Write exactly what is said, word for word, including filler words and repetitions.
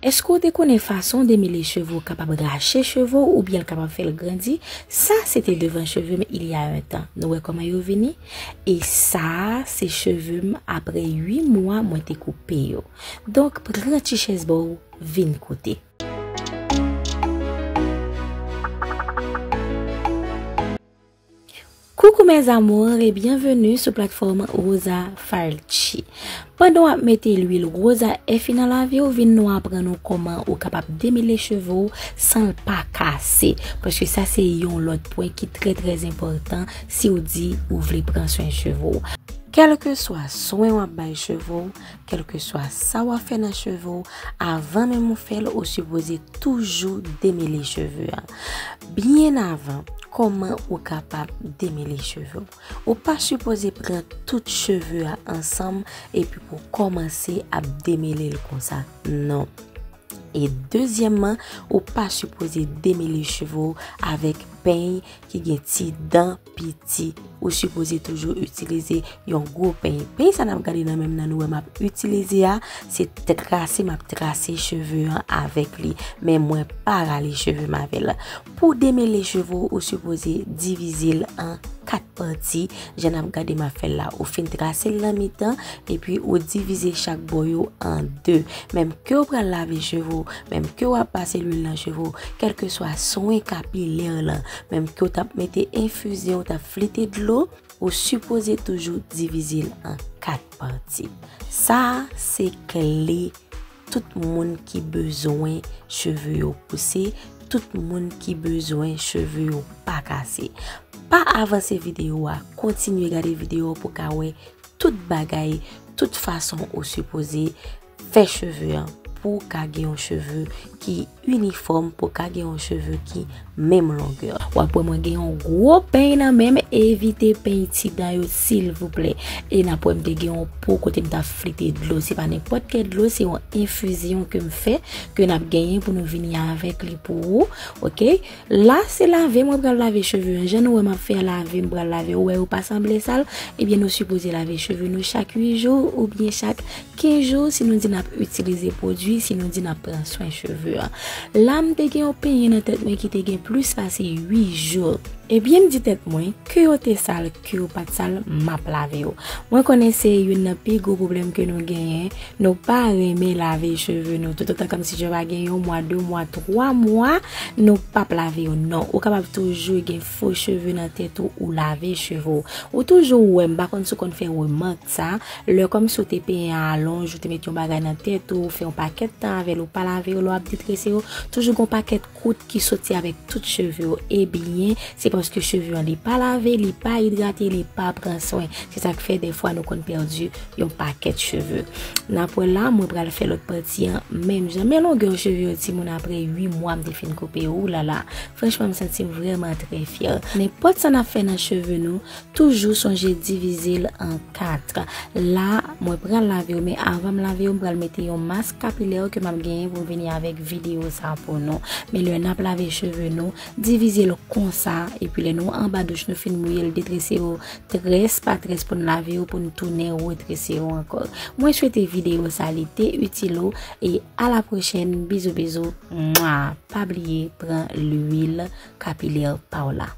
Èske w te konnen fason w demele cheve w kapab rache cheve w oubyen l kapab fè l grandi? Sa se te devan cheve m il y a un temps. Nou wè kòman yo vini? E sa a se cheve m apre uit mwa mwen te koupe yo. Donk, pran ti chèz ba w, vin koute. Coucou mes amours et bienvenue sou platfòm Rosa Falchi. Pandan w ap mete lwil Rosa Effy nan lavi w, vin nou aprann ou kòman ou kapab demele cheve w san l pa kase. Paske sa se yon lòt pwen ki trè, trè enpòtan si w di ou vle pran swen cheve w. Kèlkeswa swen w ap bay cheve w, kèlkeswa sa w ap fè nan cheve w, avan menm ou fè l, ou sipoze toujou demele cheve a. Byen avan, kòman ou kapab demele cheve w? Ou pa sipoze pran tout cheve a ansanm epi pou w kòmanse ap demele l konsa. Non. E dezyèmman, ou pa sipoze demele cheve w avèk peny ki gen ti dan piti. Ou sipoze toujou itilize yon gwo peny. Peny sa n ap gade nan men m nan, nou wè m ap itilize a, se trase m ap trase cheve an avèk li. Men mwen pa rale cheve m avè l. Pou demele cheve w, ou sipoze divize l an kat pati. Jan n ap gade m ap fè l la, ou fin trase l nan mitan, epi ou divize chak bò yo an de. Menm ke w pral lave cheve w, menm ke w ap pase lwil nan cheve w, kèlkeswa swen kapilè lan, menm ke w t ap mete enfizyon, w t ap flite dlo, ou sipoze toujou divize l an kat pati. Sa a se kle tout moun ki bezwen cheve yo pouse, tout moun ki bezwen cheve yo pa kase. Pa avanse videyo a, kontinye gade videyo a pou w ka wè tout bagay, tout fason ou sipoze fè cheve an pou w ka gen yon cheve ki inifòm, pou w ka gen yon cheve ki menm longè. W ap wè mwen gen yon gwo peny nan men m, evite peny ti dan yo silvouplè. E n ap wè m te gen yon po kote m t ap flite dlo. Se pa nenpòt kèl dlo, se yon enfizyon ke m fè, ke n ap genyen pou nou vini avèk li pou ou, oke? La, se lave, mwen pral lave cheve an. Jan nou wè m ap fè lave, m pral lave, ou wè yo pa sanble sal, ebyen nou sipoze lave cheve nou chak uit jou oubyen chak kenz jou si nou di n ap itilize pwodui, si nou di n ap pran swen cheve an. La, m te gen yon penyen nan tèt mwen ki te gen plis pase uit jou. Ebyen, m di tèt mwen, ke yo te sal, ke yo pa t sal, m ap lave yo. Mwen konnen se youn nan pi gwo pwoblèm ke nou genyen, nou pa renmen lave cheve nou. Toutotan kòmsi cheve a gen yon mwa, de mwa, twa mwa, nou p ap lave yo. Non, ou kapab toujou gen fo cheve nan tèt ou, ou lave cheve w. Ou toujou wè, m pa konn si w konn fè remak sa, lè kòmsi w te penyen alonj, ou te met yon bagay nan tèt ou, ou fè yon pakèt tan avè l, ou pa lave yo, lè w ap detrese yo, toujou gen yon pakèt kwout ki soti avèk tout cheve w. Ebyen, se paske cheve an li pa lave, li pa idrate, li pa pran swen. Se sa k fè dèfwa nou konn pèdi yon pakèt cheve. N ap wè la, mwen pral fè lòt pati an menm jan. Men longè cheve yo timoun apre uit mwa m te fin koupe yo. Oulala, franchman, m santi m vrèman trè fyè. Nenpòt sa n ap fè nan cheve nou, toujou sonje divize l an kat. La, mwen pral lave yo, men avan m lave yo, m pral mete yon mas kapilè ke m ap genyen pou m vini avèk videyo sa pou nou. Men lè n ap lave cheve nou, divize l konsa, epi lè nou anba douch, nou fin mouye l, detrese yo tres pa tres pou n lave yo, pou n tounen retrese yo ankò. Mwen swete videyo sa li te itil ou, e a la pwochèn, bizou bizou, mwa. Pa bliye pran lwil kapilè pa w la.